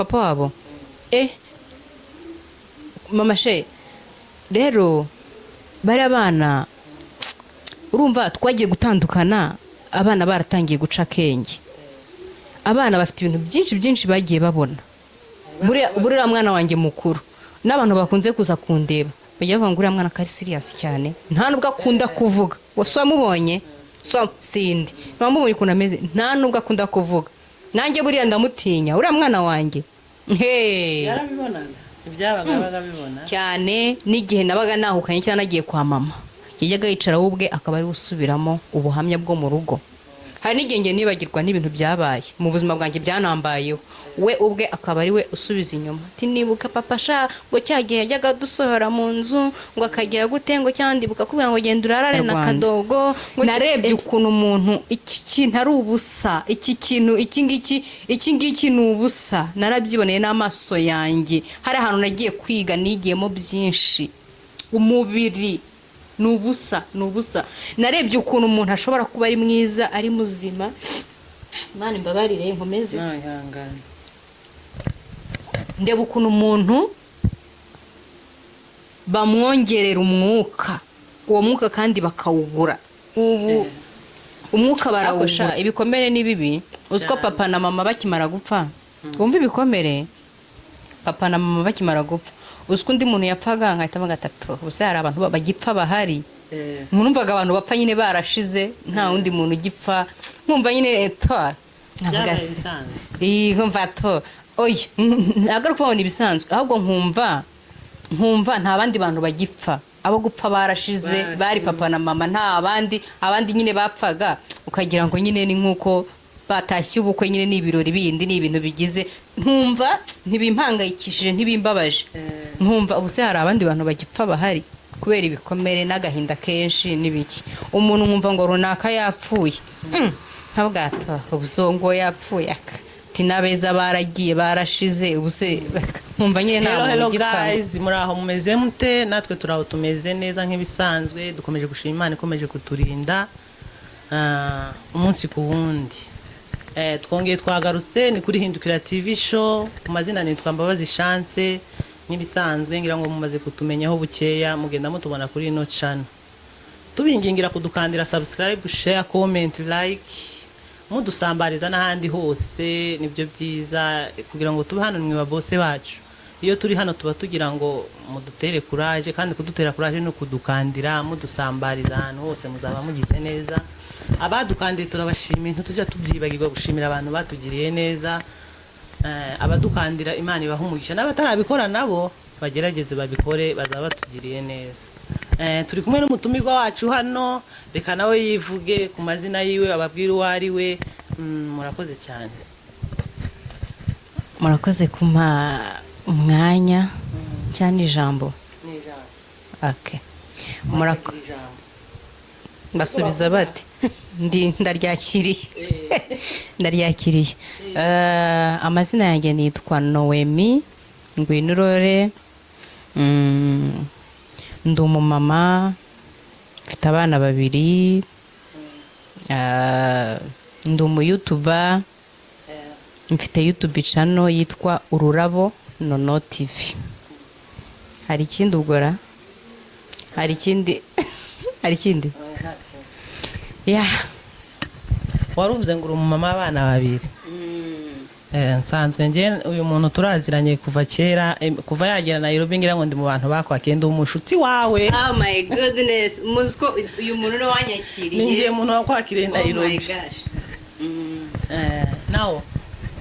Papa wabo, mama she rero, bari abana. Urumva twagiye gutandukana abana baratangiye guca akenge. Abana bafite ibintu byinshi byinshi bagiye babona. Buriya mwana wanjye mukuru, n'abantu bakunze kuza kundeba bajya bavuga ngo uriya mwana kari serious cyane, nta nubwo akunda kuvuga. Si wamubonye? Sindi ntiwamubonye ukuntu ameze? Nta nubwo akunda kuvuga. Nanjye buriya ndamutinya uriya mwana wanjye. Hey! Yarabibonaga, ibyabaga yabaga abibona. Cyane. N'igihe nabaga nahukanye cyangwa nagiye kwa mama, yajyaga yicara we ubwe akaba ari gusubiramo ubuhamya bwo mu rugo. Hari n'igihe njye nibagirwa n'ibintu byabaye mu buzima bwanjye, byanambayeho, we ubwe akaba ari we usubiza inyuma, ati: "Nibuka papa sha, ngo cya gihe yajyaga dusohora mu nzu, ngo akagera gute, ngo cyangwa ndibuka kubwira ngo genda urarare na kadogo." Ngo narebye ukuntu umuntu, iki kintu ari ubusa, iki kintu, iki ngiki, iki ngiki ni ubusa. Narabyiboneye n'amaso yanjye. Hari ahantu nagiye kwiga, nigiyemo byinshi. Umubiri ni ubusa, ni ubusa. Narebye ukuntu umuntu ashobora kuba ari mwiza, ari muzima. Imana imbabarire, nkomeze. No, ihangane. Ndeba ukuntu umuntu bamwongerera umwuka, uwo mwuka kandi bakawugura. Ubu umwuka barawugura. Ibikomere ni bibi. Uzi ko papa na mama bakimara gupfa, wumva ibikomere, papa na mama bakimara gupfa, uzi ko undi muntu yapfaga nkahita mvuga gatatu, ubuse hari abantu bagipfa bahari? Numvaga abantu bapfa nyine barashize, nta wundi muntu ugipfa. Nkumva nyine to nkavuga Byabaye se ibisanzwe. Iyi nkumva to oya, ntabwo ari ukuvuga ngo ni ibisanzwe, ahubwo nkumva nta bandi bantu bagipfa, abo gupfa barashize. Barashize. Bari papa na mama, nta bandi. Abandi nyine bapfaga ukagira ngo nyine ni nk'uko batashye ubukwe nyine, ni ibirori bindi, ni ibintu bigize. Nkumva ntibimpangayikishije, ntibimbabaje. Nkumva ubu se hari abandi bantu bagipfa bahari? Kubera ibikomere n'agahinda kenshi n'ibiki. Umuntu nkumva ngo runaka yapfuye, nkavuga ati: "Ubu se uwo nguwo yapfuye?" Aka ati: "N'abeza baragiye, barashize." Ubu se nkumva nyine nta Hello, muntu hello ugipfa. guys, muri aho mumeze mute? Natwe turi aho, tumeze neza nk'ibisanzwe. Dukomeje gushima Imana ikomeje kuturinda umunsi ku wundi. Twongeye twagarutse, ni kuri Hindukira TV Show. Ku mazina nitwa Mbabazi Chance nk'ibisanzwe. Ngira ngo mumaze kutumenyaho bukeya, mugenda mutubona kuri ino channel. Tubingingira kudukandira subscribe, share, comment, like, mudusambariza n'ahandi hose, nibyo byiza kugira ngo tube hano. Mwe bose bacu, iyo turi hano tuba tugira ngo mudutere courage, kandi kudutera courage no kudukandira, mudusambariza ahantu hose, muzaba mugize neza. Abadukandiye turabashimiye, ntitujya tubyibagirwa gushimira abantu batugiriye neza. Abadukandira Imana ibaha umugisha, n'abatarabikora nabo bagerageze babikore, bazaba batugiriye neza. Turi kumwe n'umutumirwa wacu hano, reka nawe yivuge ku mazina yiwe, ababwire uwo ari we. Murakoze cyane. Murakoze kumpa umwanya cyane, ijambo. Okay. Basubiza bati ndi ndaryakiriye, ndaryakiriye. Amazina yanjye nitwa Noemi Ngwinurore. Ndi umumama, mfite abana babiri. Ndi umuyoutuber, mfite YouTube channel yitwa Ururabo Nono TV. Hari ikindi ugora? Hari ikindi? Hari ikindi ya? Wari uvuze ngo uri umumama w'abana babiri. Nsanzwe njye uyu muntu turaziranye kuva kera, kuva yagera Nairobi. Ngira ngo ndi mu bantu bakwakiye, ndi umushuti wawe. Oh my goodness, muzi ko uyu muntu ni wanyakiriye? Ni njye muntu wakwakiriye Oh my Nairobi. gosh. Nawo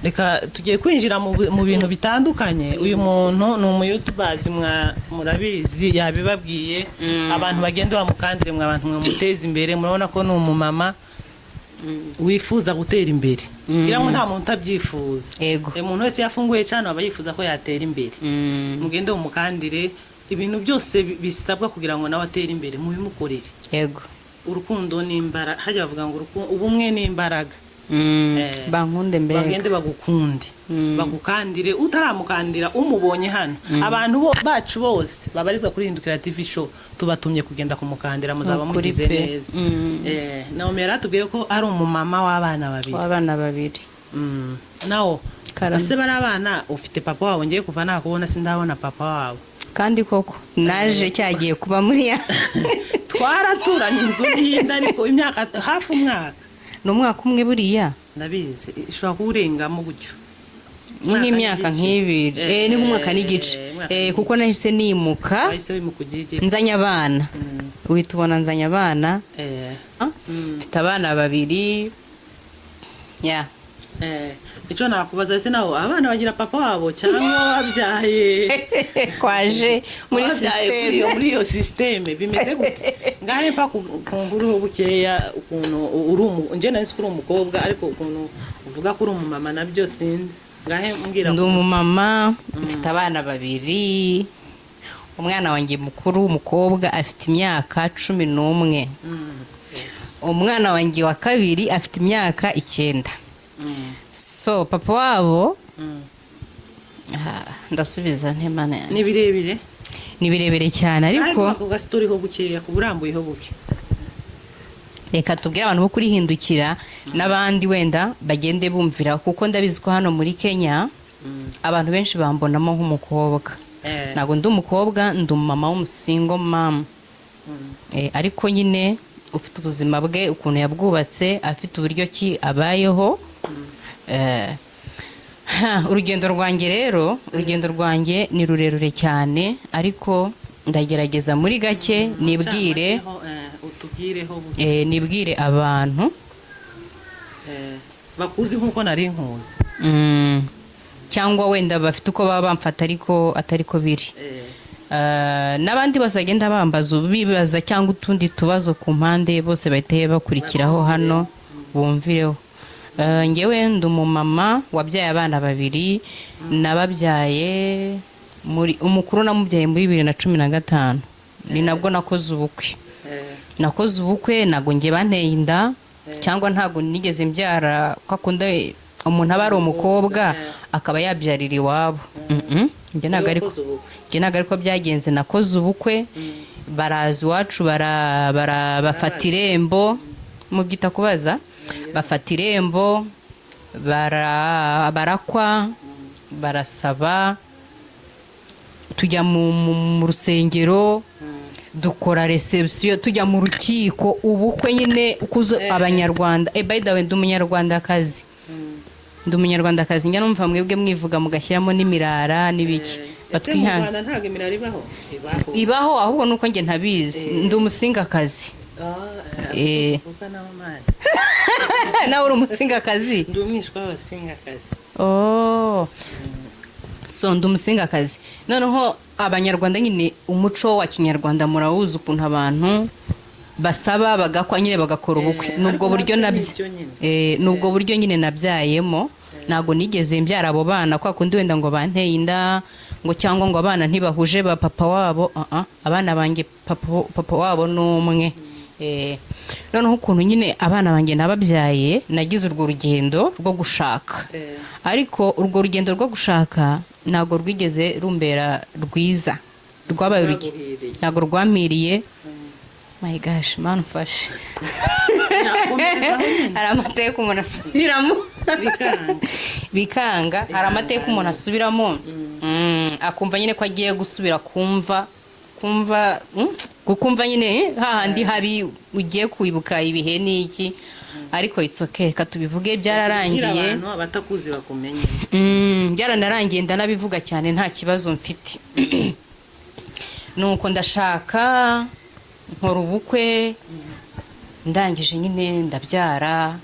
reka tugiye kwinjira mu bintu bitandukanye. Uyu muntu ni umuyoutuber, murabizi, yabibabwiye. Abantu bagenda bamukandire, mwe abantu mwamuteza imbere. Murabona ko ni umumama wifuza gutera imbere. Ngira ngo nta muntu utabyifuza. Yego. Umuntu wese yafunguye channel aba yifuza ko yatera imbere. Mugende mumukandire, ibintu byose bisabwa kugira ngo nawe atere imbere mubimukorere. Urukundo ni imbaraga, hajya bavuga ngo ubumwe ni imbaraga. Bankunde mbega. Bagende bagukunde, bagukandire. Utaramukandira umubonye hano, abantu bacu bose babarizwa kuri Hindukira TV Show, tubatumye kugenda kumukandira, muzaba Nukuri mugize pe. neza. Naomi yaratubwiye ko ari umumama w'abana babiri. W'abana babiri. Nawo Karame. Ese bari abana ufite papa wabo? Ngiye kuva nakubona sindabona papa wabo. Kandi koko naje cyagiye kuba muri ya Twaraturanye inzu n'iyindi, ariko imyaka hafi umwaka. Ni umwaka umwe buriya. Ndabizi, ishobora kuba urengamo gutyo. Ni nk'imyaka n'igice. nk'ibiri. Ni nk'umwaka n'igice. Umwaka Kuko n'igice. nahise nimuka Wahise wimuka ugiye nzanye abana, uhita ubona nzanye abana. Mfite abana babiri ya. Icyo nakubaza, ese nawe abana bagira papa wabo cyangwa wabyaye Kwaje muri wabyaye kuri iyo système. Muri iyo système bimeze gute? Ngahe mpa ku nkuru bukeya ukuntu uri njye nari nzi ko uri umukobwa, ariko ukuntu uvuga ko uri umumama nabyo sinzi. Ngahe mbwira. Ndi umumama, mfite abana babiri. Umwana wanjye mukuru w'umukobwa afite imyaka 11. Umwana wanjye wa kabiri afite imyaka 9. So papa wabo, ndasubiza ntemana yanjye. Ni birebire. Ni birebire cyane, ariko Ariko ako gasitoriho bukeya, ku burambuyeho buke. Reka tubwire abantu bo kuri Hindukira n'abandi wenda bagende bumvira, kuko ndabizi ko hano muri Kenya abantu benshi bambonamo nk'umukobwa. Ntabwo ndi umukobwa, ndi umumama w'umu single mama. Ariko nyine ufite ubuzima bwe ukuntu yabwubatse, afite uburyo ki abayeho. Urugendo rwanjye rero, urugendo rwanjye ni rurerure cyane, ariko ndagerageza muri gake nibwire. Ncamakeho, utubwireho buke. Nibwire abantu. Bakuzi nk'uko nari nkuzi. Cyangwa wenda bafite uko baba bamfata ariko atari ko biri. N'abandi bose bagenda bambaza, bibaza cyangwa utundi tubazo ku mpande, bose bahite bakurikiraho hano bumvireho. Njyewe ndi umumama wabyaye abana babiri. Nababyaye muri, umukuru namubyaye muri 2015, ni nabwo nakoze ubukwe. Nakoze ubukwe, ntabwo njye banteye inda cyangwa ntabwo nigeze mbyara ko akunda umuntu aba ari umukobwa akaba yabyarira iwabo. Njye ntabwo ariko Wakoze ubukwe. Njye ntabwo ariko byagenze. Nakoze ubukwe, baraza iwacu, bafata irembo, mubyita kubaza, bafata irembo, barakwa, barasaba, tujya mu rusengero, dukora reception, tujya mu rukiko, ubukwe nyine ukuze Abanyarwanda. By the way, ndi Umunyarwandakazi, ndi Umunyarwandakazi. Njya numva mwebwe mwivuga mugashyiramo n'imirara n'ibiki. Ese mu Batwihanga. Rwanda ntabwo imirara ibaho? Ibaho. Ibaho, ahubwo nuko njye ntabizi. Ndi Umusingakazi. Ah, uvuka nawe mani. Nawe uri Umusingakazi? Ndi umwishwa w'Abasingakazi. Oh. So ndi Umusingakazi. Noneho Abanyarwanda nyine, umuco wa Kinyarwanda murawuzi, ukuntu abantu basaba, bagakwa nyine, bagakora ubukwe. Eh, Nubwo ariko buryo natwe nabyo nibyo nyine. Nubwo buryo nyine nabyayemo. Ntabwo nigeze mbyara abo bana kwa kundi wenda ngo banteye inda, ngo cyangwa ngo abana ntibahuje ba papa wabo. Ah, ah. Abana banjye papa wabo ni umwe. Noneho ukuntu nyine abana banjye nababyaye, nagize urwo rugendo rwo gushaka, ariko urwo rugendo rwo gushaka ntabwo rwigeze rumbera rwiza, rwabaye Rwaguhiriye. Ntabwo rwampiriye. My gosh, Mana umfashe. Yakomerezaho nyine. Hari amateka umuntu asubiramo Bikanga. Bikanga. Hari amateka umuntu asubiramo, akumva nyine ko agiye gusubira kumva kukumva nyine hahandi habi ugiye kwibuka ibihe n'iki, ariko it's okay, reka tubivuge, byararangiye. Kubwira abantu abatakuzi bakumenye. Byaranarangiye, ndanabivuga cyane, nta kibazo mfite. Nuko ndashaka, nkora ubukwe, ndangije nyine ndabyara,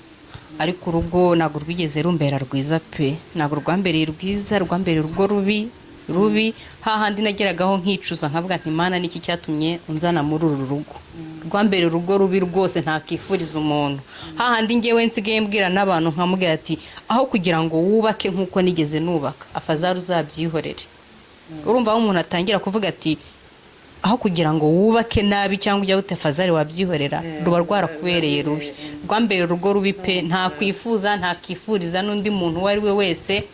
ariko urugo ntabwo rwigeze rumbera rwiza pe. Ntabwo rwambereye rwiza, rwambereye urugo rubi rubi, hahandi nageragaho nkicuza, nkavuga nti: "Mana, niki cyatumye unzana muri uru rugo?" Rwambereye urugo rubi rwose ntakifuriza umuntu, hahandi ngewe nsigaye mbwira n'abantu, nkamubwira ati: "Aho kugira ngo wubake nk'uko nigeze nubaka, afazari uzabyihorere." Urumva aho umuntu atangira kuvuga ati: "Aho kugira ngo wubake nabi cyangwa ujya gute, fazari wabyihorera." Ruba rwarakubereye rubi. Rwambere urugo rubi pe, ntakwifuza, ntakifuriza n'undi muntu uwo ari we wese.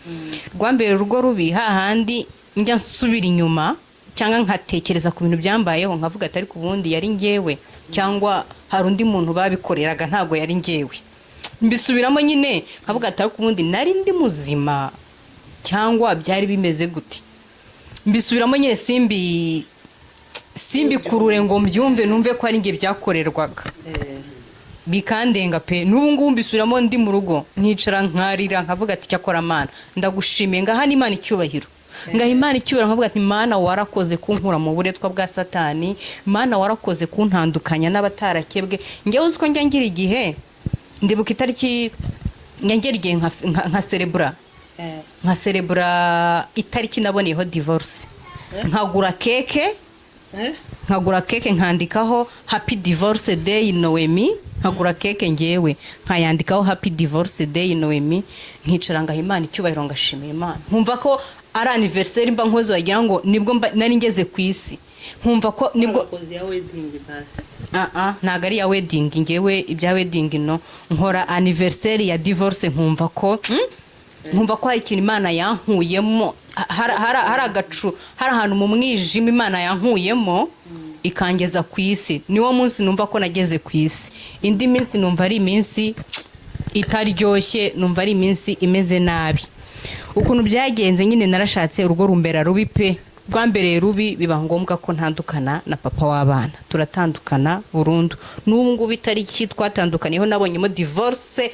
Rwambere urugo rubi, hahandi njya nsubira inyuma cyangwa nkatekereza ku bintu byambayeho, nkavuga ati: "Ariko ubundi yari ngewe cyangwa hari undi muntu babikoreraga? Ntabwo yari ngewe." Mbisubiramo nyine nkavuga ati: "Ariko ubundi nari ndi muzima?" Cyangwa byari bimeze gute? Mbisubiramo nyine, simbikurure ngo mbyumve, numve ko ari njye byakorerwaga, bikandenga pe. N'ubu ngubu mbisubiramo ndi mu rugo, nkicara nkarira, nkavuga ati: "Cyakora Mana, ndagushimiye." Ngaha n'Imana icyubahiro, ngaha Imana icyubahiro, nkavuga ati: "Mana, warakoze kunkura mu buretwa bwa Satani. Mana, warakoze kuntandukanya n'abatarakebwe." Njyewe uzi ko njya ngira igihe, ndibuka itariki, njya ngira igihe nka serebura itariki naboneyeho divorce, nkagura keke, nkandikaho "Happy Divorce Day Noemi". Nkagura keke ngewe nkayandikaho "Happy Divorce Day Noemi", nkicara ngaha Imana icyubahiro, ngashimira Imana, nkumva ko ari anniversaire mba nkoze, wagira ngo nibwo nari ngeze ku isi, nkumva ko nibwo Abakozi ya wedding basi? Ah ah, ntabwo ari iya wedding. Ngewe ibya wedding no nkora anniversaire ya divorce, nkumva ko nkumva ko hari ikintu Imana yankuyemo, hari agacu, hari ahantu mu mwijima Imana yankuyemo ikangeza ku isi. Niwo munsi numva ko nageze ku isi. Indi minsi numva ari iminsi itaryoshye, numva ari iminsi imeze nabi. Ukuntu byagenze nyine, narashatse, urugo rumbera rubi pe, rwambereye rubi, biba ngombwa ko ntandukana na papa w'abana. Turatandukana burundu. N'ubu ngubu itariki twatandukaniyeho nabonyemo divorce,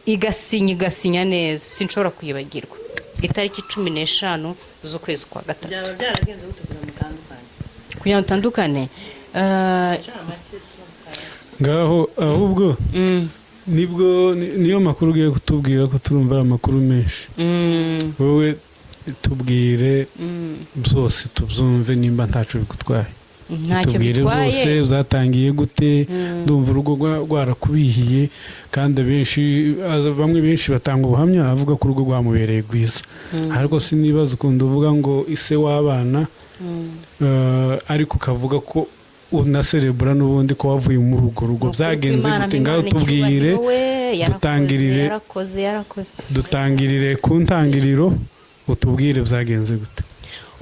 igasinya, igasinya neza, sinshobora kuyibagirwa, itariki 15 z'ukwezi kwa gatatu. Byaba byaragenze gute kugira ngo mutandukane? Kugira ngo dutandukane, Incamake. Ngaho ahubwo nibwo niyo makuru ugiye kutubwira, ko turumva ari amakuru menshi. Wowe tubwire byose tubyumve, nimba ntaco bigutwaye. Ntacyo Tubwire bitwaye. byose, byatangiye gute? Ndumva urugo rwarakubihiye, kandi abenshi bamwe benshi batanga ubuhamya avuga ko urugo rwamubereye rwiza, ariko sinibaza ukuntu uvuga ngo ise w'abana, ariko ukavuga ko unaserebura n'ubundi ko wavuye muri urwo rugo. Byagenze gute? Ngaho tubwire, dutangirire. Yarakoze, yarakoze. Dutangirire ku ntangiriro, utubwire byagenze gute.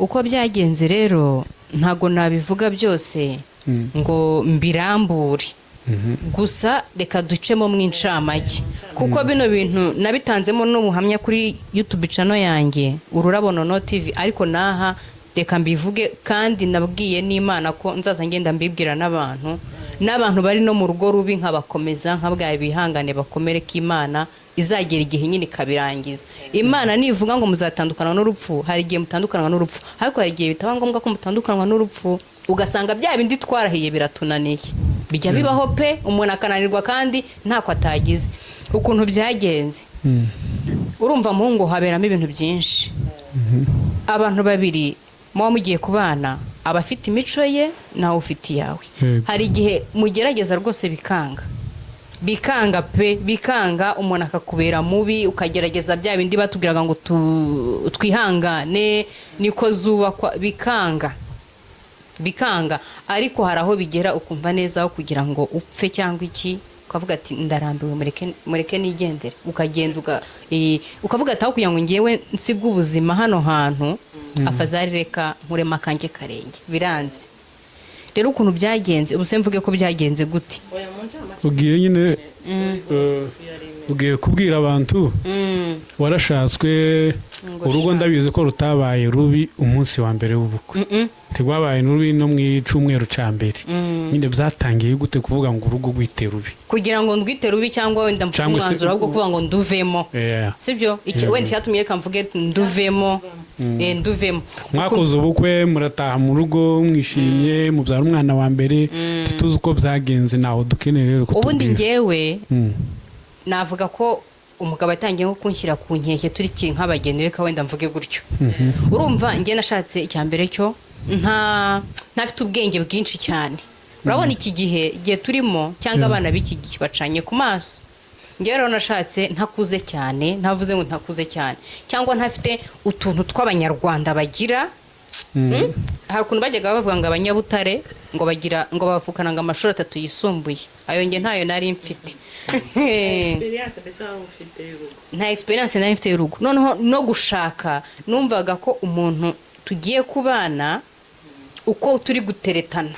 Uko byagenze rero, ntabwo nabivuga byose ngo mbirambure. Gusa reka ducemo mu incamake, kuko bino bintu nabitanzemo n'ubuhamya kuri YouTube channel yanjye, Ururabo Nono TV, ariko naha reka mbivuge. Kandi nabwiye n'Imana ko nzaza ngenda mbibwira n'abantu, n'abantu bari no mu rugo rubi, nkabakomeza, nkabwaye bihangane, bakomere, ko Imana izagera igihe nyine ikabirangiza. Imana nivuga ngo muzatandukana n'urupfu, hari igihe mutandukanwa n'urupfu, ariko hari igihe bitaba ngombwa ko mutandukanwa n'urupfu, ugasanga bya bindi twarahiye biratunaniye. Bijya bibaho pe, umuntu akananirwa kandi ntako atagize. Ukuntu byagenze, urumva mu ngo haberamo ibintu byinshi. Abantu babiri muba mugiye kubana, aba afite imico ye, nawe ufite iyawe. Hari igihe mugerageza rwose bikanga, bikanga pe, bikanga, umuntu akakubera mubi, ukagerageza bya bindi batubwiraga ngo twihangane, niko zubakwa, bikanga, bikanga. Ariko hari aho bigera ukumva neza aho kugira ngo upfe cyangwa iki, ukavuga ati: "Ndarambiwe, mureke, mureke nigendere." Ukagenda, ukavuga ati: "Aho kugira ngo ngewe nsige ubuzima hano hantu, afazari reka nkuremo akanjye karenge." Biranze rero. Ukuntu byagenze, ubu se mvuge ko byagenze gute? Oya, mu ncamake. Ugiye nyine, ugiye kubwira abantu warashatswe. Ngo Urugo sha. ndabizi ko rutabaye rubi umunsi wa mbere w'ubukwe. Ntirwabaye rubi no mu icumweru cya mbere. Nyine byatangiye gute kuvuga ngo urugo rwite rubi? Kugira ngo ndwite rubi, cyangwa wenda mfate Cyangwa se- umwanzuro ahubwo kuvuga ngo nduvemo, sibyo? Wenda icyatumye, reka mvuge nduvemo, nduvemo. Mwakoze ubukwe, murataha mu rugo mwishimye, mubyara umwana wa mbere, ntituzi uko byagenze, ntaho dukeneye rero Ubundi kutubwira. ngewe navuga ko umugabo yatangiye nko kunshyira ku nkeke turi nk'abageni, reka wenda mvuge gutyo. Urumva njye nashatse, icya mbere cyo ntafite ubwenge bwinshi cyane. Urabona iki gihe, igihe turimo, cyangwa abana b'iki gihe bacanye ku maso. Njyewe rero nashatse ntakuze cyane, ntavuze ngo ntakuze cyane cyangwa ntafite utuntu tw'Abanyarwanda bagira. Hari ukuntu bajyaga bavuga ngo Abanyabutare ngo bagira ngo bavukana ngo amashuri atatu yisumbuye, ayo njye ntayo nari mfite. Experience mbese waba ufite y'urugo? Nta experience nari mfite y'urugo. Noneho no gushaka, numvaga ko umuntu tugiye kubana, uko turi guteretana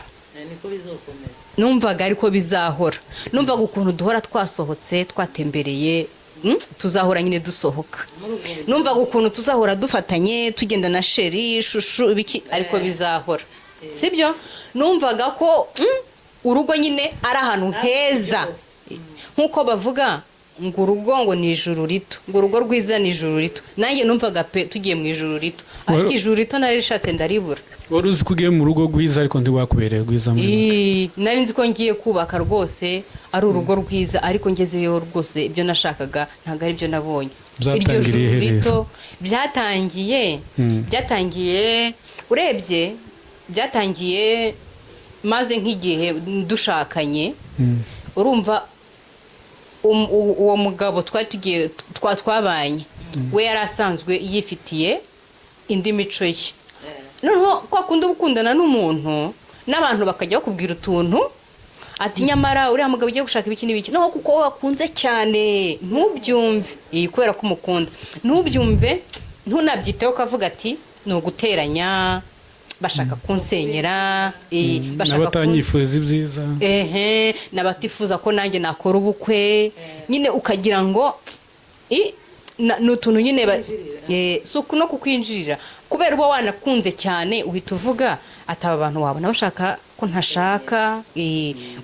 Niko bizokomeza. Numvaga ariko bizahora. Numvaga ukuntu duhora twasohotse, twatembereye. tuzahora nyine dusohoka. Numvaga ukuntu tuzahora dufatanye, tugenda na chéri, chouchou, ibiki, ariko bizahora, sibyo? Numvaga ko urugo nyine ari ahantu heza, nk'uko bavuga ngo urugo ngo ni ijuru rito, ngo urugo rwiza ni ijuru rito. Nanjye numvaga pe tugiye mu ijuru rito, ariko ijuru rito narishatse ndaribura. Wari uzi ko ugiye mu rugo rwiza, ariko ntiwakubereye rwiza muri make. Ii, nari nzi ko ngiye kubaka rwose ari urugo rwiza, ariko ngezeyo rwose ibyo nashakaga ntabwo ari byo nabonye. Iryo Byatangiriye juru he rero? rito byatangiye, urebye byatangiye maze nk'igihe dushakanye. Urumva uwo mugabo twari tugiye twabanye, we yari asanzwe yifitiye indi mico ye. Noneho kwa kundi uba ukundana n'umuntu, n'abantu bakajya bakubwira utuntu, ati nyamara uriya mugabo ugiye gushaka ibiki n'ibiki. Noneho kuko wowe wakunze cyane ntubyumve, iyi kubera ko umukunda ntubyumve, ntunabyiteho, ukavuga ati ni uguteranya, bashaka kunsenyera, bashaka N'abatanyifuza ibyiza. Ehe, n'abatifuza ko nanjye nakora ubukwe nyine, ukagira ngo ni utuntu nyine si uku no kukwinjirira, kubera uba wanakunze cyane uhita uvuga ati aba bantu wabona bashaka ko ntashaka,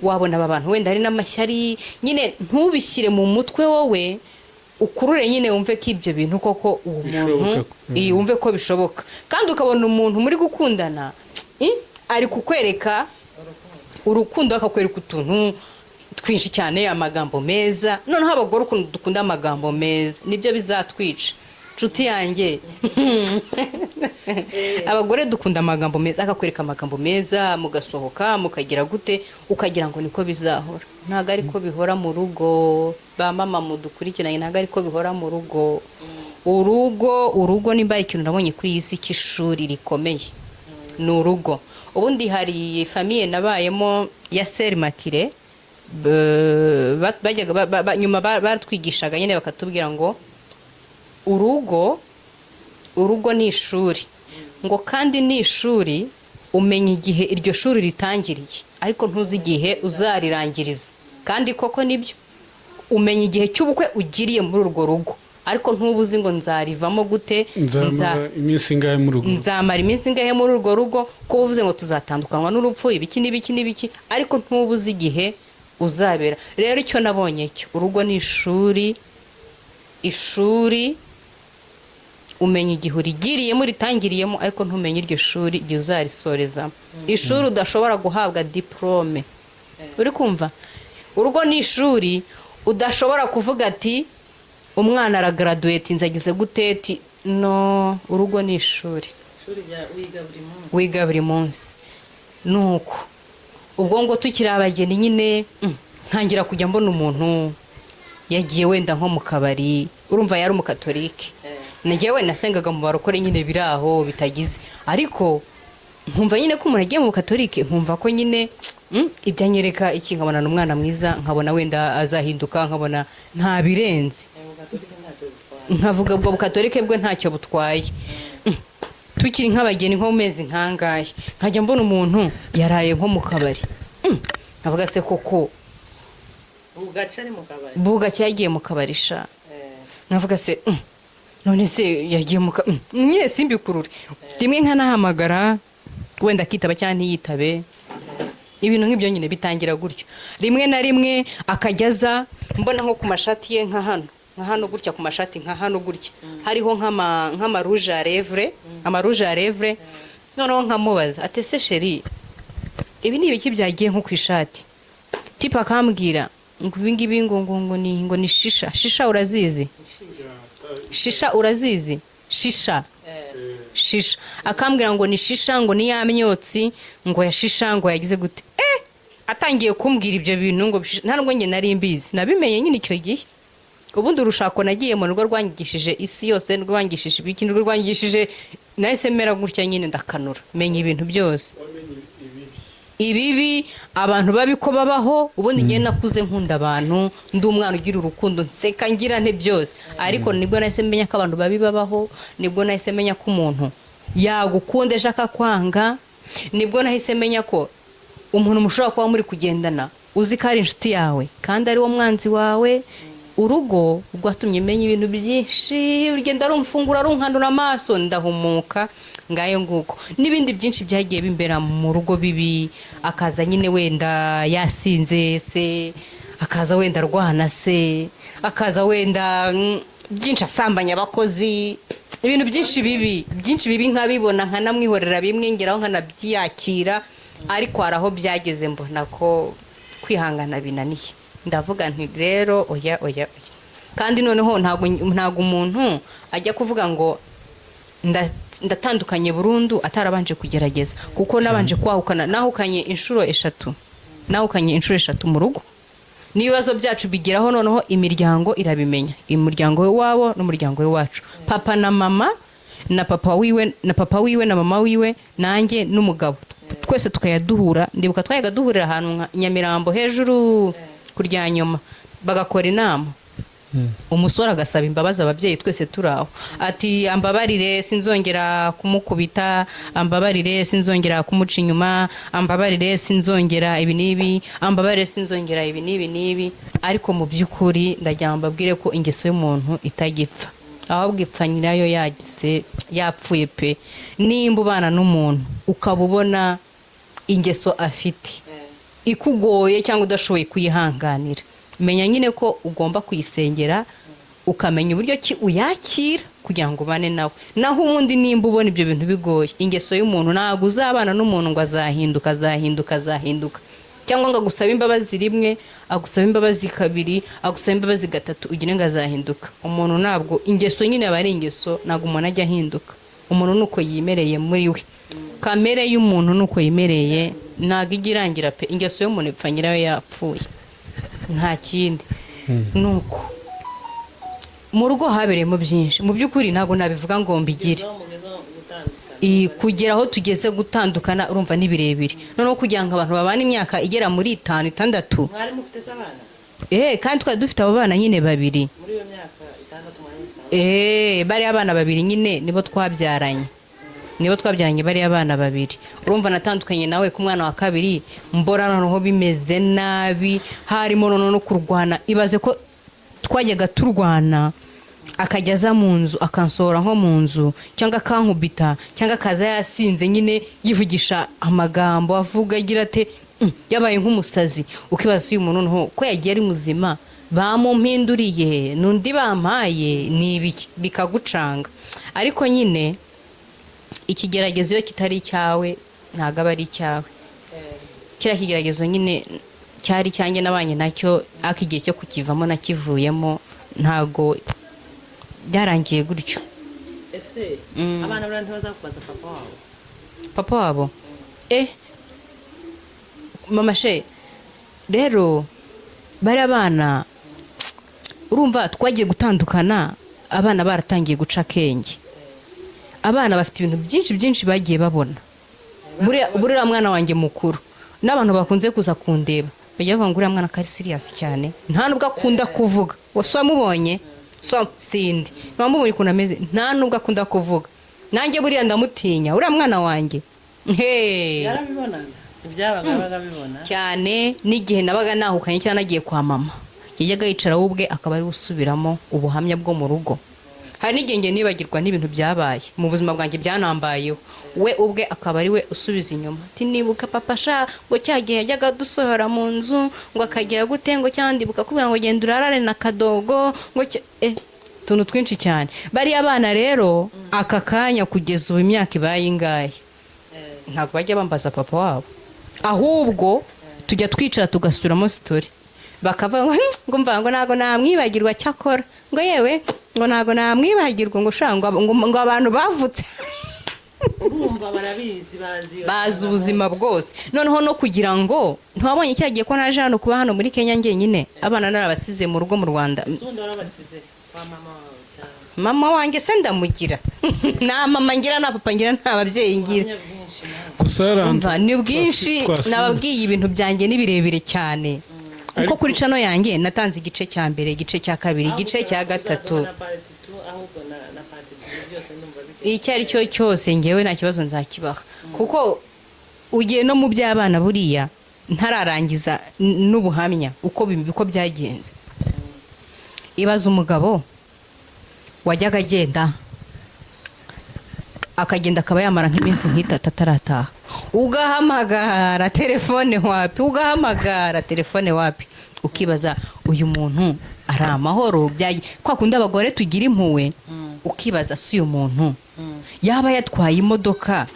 wabona aba bantu wenda hari n'amashyari nyine. Ntubishyire mu mutwe wowe, ukurure nyine wumve ko ibyo bintu koko uwo muntu Bishoboka. Wumve ko bishoboka. Kandi ukabona umuntu muri gukundana ari kukwereka urukundo, akakwereka utuntu twinshi cyane, amagambo meza. Noneho abagore ukuntu dukunda amagambo meza, nibyo bizatwica, nshuti yanjye. Abagore dukunda amagambo meza. Akakwereka amagambo meza, mugasohoka, mukagira gute, ukagira ngo niko bizahora. Ntabwo ariko bihora mu rugo. Ba mama mudukurikiranye, ntabwo ariko bihora mu rugo. Urugo nimba ikintu nabonye kuri iyi si cy'ishuri rikomeye ni urugo. Ubundi hari famille nabayemo ya Sœur Immaculée, bajyaga nyuma baratwigishaga nyine, bakatubwira ngo urugo ni ishuri, ngo kandi ni ishuri umenya igihe iryo shuri ritangiriye, ariko ntuzi igihe uzarirangiriza. Kandi koko nibyo, umenya igihe cy'ubukwe ugiriye muri urwo rugo, ariko ntuba uzi ngo nzarivamo gute. Nzamara iminsi ingahe mu rugo? Nzamara iminsi ingahe muri urwo rugo, kuba uvuze ngo tuzatandukanywa n'urupfu, ibiki n'ibiki n'ibiki, ariko ntuba uzi igihe uzabera. Rero icyo nabonye cyo, urugo ni ishuri. Ishuri umenya igihe urigiriyemo, uritangiriyemo, ariko ntumenye iryo shuri igihe uzarisorezamo. Ishuri udashobora guhabwa diporome. Uri kumva, urugo ni ishuri udashobora kuvuga ati umwana aragaraduwetinze, agize gute ti. No, urugo ni ishuri Ishuri rya wiga buri munsi. Wiga buri munsi. Nuko ubwo ngo tukiri abageni nyine, ntangira kujya mbona umuntu yagiye wenda nko mu kabari. Urumva yari umukatolike, njyewe nasengaga mu barokore nyine, biri aho bitagize, ariko nkumva nyine ko umuntu agiye mu bukatolike, nkumva ko nyine ibyo anyereka iki, nkabona ni umwana mwiza, nkabona wenda azahinduka, nkabona nta birenze. Gatolika ntacyo bitwaye. Nkavuga ubwo bukatolike bwe ntacyo butwaye. Tukiri nk'abageni, nko mu mezi nkangahe, nkajya mbona umuntu yaraye nko mu kabari. Nkavuga se koko Bugaca ari mu kabari. Bugacya yagiye mu kabari sha. Nkavuga se none se yagiye mu nyine simbikurure. Rimwe nkanahamagara wenda akitaba cyangwa ntiyitabe, ibintu nk'ibyo nyine bitangira gutyo. Rimwe na rimwe akajya aza mbona nko ku mashati ye, nka hano gutya, ku mashati nka hano gutya hariho nk'ama rouge à lèvres, ama rouge à lèvres. Noneho nkamubaza ati ese chéri, ibi ni ibiki byagiye nko ku ishati? Type akambwira ngo ibi ngibi ngo ni shisha. Shisha urazizi? Shisha urazizi? Shisha, shisha. Akambwira ngo ni shisha, ngo ni ya myotsi ngo ya shisha, ngo yagize gute. Atangiye kumbwira ibyo bintu ngo nta nubwo njye nari mbizi, nabimenye nyine icyo gihe. Ubundi urushako nagiyemo nirwo rwangishije isi yose, nirwo rwangishije ibiki, nirwo rwangishije. Nahise mera gutya nyine, ndakanura, menya ibintu byose, ibibi, abantu babi ko babaho. Ubundi njye nakuze nkunda abantu, ndi umwana ugira urukundo, nseka, ngira nte byose, ariko nibwo nahise menya ko abantu babi babaho, nibwo nahise menya ko umuntu yagukunda ejo akakwanga, nibwo nahise menya ko umuntu mushobora kuba muri kugendana uzi ko ari inshuti yawe kandi ari wo mwanzi wawe. Urugo rwatumye menya ibintu byinshi, rugenda rumfungura, runkandura amaso, ndahumuka. Ngayo nguko n'ibindi byinshi byagiye bimbera mu rugo bibi. Akaza nyine wenda yasinze se, akaza wenda arwana se, akaza wenda byinshi, asambanya abakozi, ibintu byinshi bibi, byinshi bibi, nkabibona, nkanamwihorera bimwe, ngeraho nkanabyiyakira. Ariko hari aho byageze mbona ko kwihangana binaniye, ndavuga nti: "Rero oya, oya, oya." Kandi noneho ntabwo umuntu ajya kuvuga ngo ndatandukanye burundu atarabanje kugerageza, kuko nabanje kwahukana, nahukanye inshuro 3, nahukanye inshuro 3 mu rugo. N'ibibazo byacu bigeraho noneho imiryango irabimenya, umuryango w'iwabo n'umuryango w'iwacu, papa na mama na papa wiwe na papa wiwe na mama wiwe, nanjye n'umugabo, twese tukajya duhura. Ndibuka twajyaga duhurira ahantu nka Nyamirambo hejuru kurya nyuma, bagakora inama, umusore agasaba imbabazi ababyeyi twese turi aho, ati: "Ambabarire, sinzongera kumukubita, ambabarire, sinzongera kumuca inyuma, ambabarire, sinzongera ibi n'ibi, ambabarire, sinzongera ibi n'ibi n'ibi." Ariko mu by'ukuri ndagira ngo mbabwire ko ingeso y'umuntu itagipfa, ahubwo ipfa nyirayo yagize, yapfuye pe. Nimba ubana n'umuntu ukaba ubona ingeso afite ikugoye cyangwa udashoboye kuyihanganira, menya nyine ko ugomba kuyisengera, ukamenya uburyo ki uyakira kugira ngo ubane nawe. Naho ubundi nimba ubona ibyo bintu bigoye, ingeso y'umuntu, ntabwo uzabana n'umuntu ngo azahinduka, azahinduka, azahinduka, cyangwa ngo agusabe imbabazi rimwe, agusabe imbabazi kabiri, agusabe imbabazi gatatu, ugire ngo azahinduka. Umuntu ntabwo, ingeso nyine aba ari ingeso, ntabwo umuntu ajya ahinduka. Umuntu ni uko yimereye muri we, kamere y'umuntu ni uko yimereye, ntabwo ijya irangira pe. Ingeso y'umuntu ipfa nyirayo yapfuye, nta kindi. Ni uko mu rugo habereyemo byinshi. Mu by'ukuri ntabwo nabivuga ngo mbigire. Kugera aho tugeze gutandukana, urumva ni birebire. Noneho kugira ngo abantu babane imyaka igera muri 5, 6. Mwari mufite se abana? Kandi twari dufite abo bana nyine babiri. Muri iyo myaka 6 mwari mufite abana? Bariya abana babiri nyine nibo twabyaranye, nibo twabyaranye, bariya abana babiri. Urumva natandukanye nawe ku mwana wa kabiri, mbona noneho bimeze nabi, harimo noneho no kurwana. Ibaze ko twajyaga turwana, akajya aza mu nzu akansohora nko mu nzu, cyangwa akankubita, cyangwa akaza yasinze nyine, yivugisha amagambo, avuga agira ate, yabaye nk'umusazi. Ukibaza uyu muntu noneho ko yagiye ari muzima, bamumpinduriye n'undi bampaye ni ibiki? Bikagucanga. Ariko nyine ikigeragezo iyo kitari icyawe ntabwo aba ari icyawe. Kiriya kigeragezo nyine cyari icyanjye, nabanye nacyo, ariko igihe cyo kukivamo nakivuyemo, ntabwo byarangiye gutyo. Ese abana buriya ntibazakubaza papa wabo? Papa wabo? Mama she, rero bariya bana, urumva twagiye gutandukana abana baratangiye guca akenge. Abana bafite ibintu byinshi byinshi bagiye babona. Buriya mwana wanjye mukuru, n'abantu bakunze kuza kundeba bajya bavuga ngo uriya mwana ko ari serious cyane, nta nubwo akunda kuvuga. Wese wamubonye so sindi wamubonye ukuntu ameze, nta nubwo akunda kuvuga. Nanjye buriya ndamutinya uriya mwana wanjye. Hey. Yarabibonaga ibyabaga, yabaga abibona? Cyane. N'igihe nabaga nahukanye cyangwa nagiye kwa mama, yajyaga yicara we ubwe akaba ari gusubiramo ubuhamya bwo mu rugo. Hari n'igihe njye nibagirwa n'ibintu byabaye mu buzima bwanjye byanambayeho, we ubwe akaba ari we usubiza inyuma, ati: "Nibuka papa sha, ngo cya gihe yajyaga dusohora mu nzu, ngo akagera gute, ngo cyangwa ndibuka kubwira ngo genda urarare na kadogo, ngo utuntu twinshi cyane." Bariya bana rero aka kanya kugeza ubu, imyaka ibaye ingahe, ntabwo bajya bambaza papa wabo, ahubwo tujya twicara tugasubiramo story, bakavuga ngo ngo mva ngo ntabwo namwibagirwa, cyakora ngo yewe ngo ntabwo namwibagirwa, ngo sha ngo abantu bavutse. Urumva barabizi, bazi iyo. Bazi ubuzima bwose. Noneho no kugira ngo ntiwabonye cya gihe ko naje hano kuba hano muri Kenya njyenyine, abana narabasize mu rugo mu Rwanda. Ese ubundi warabasize kwa mama wawe cyane? Mama wanjye se ndamugira? Nta mama ngira, nta papa ngira, nta babyeyi ngira. Ubuhamya bwinshi nawe. Gusa yaranze. Umva, ni bwinshi. Nababwiye ibintu byanjye ni birebire cyane, kuko kuri channel yanjye natanze igice cya mbere, igice cya kabiri, igice cya gatatu. Na part 2, ahubwo na part 2 byose ndumva bifite. Icyo ari cyo cyose ngewe nta kibazo, nzakibaha, kuko ugiye no mu by'abana buriya ntararangiza n'ubuhamya uko byagenze. Ibaza umugabo wajyaga agenda, akagenda akaba yamara nk'iminsi nk'itatu atarataha, ugahamagara telefone wapi, ugahamagara telefone wapi, ukibaza uyu muntu ari amahoro? Kwa kundi abagore tugira impuhwe, ukibaza si uyu muntu yaba yatwaye imodoka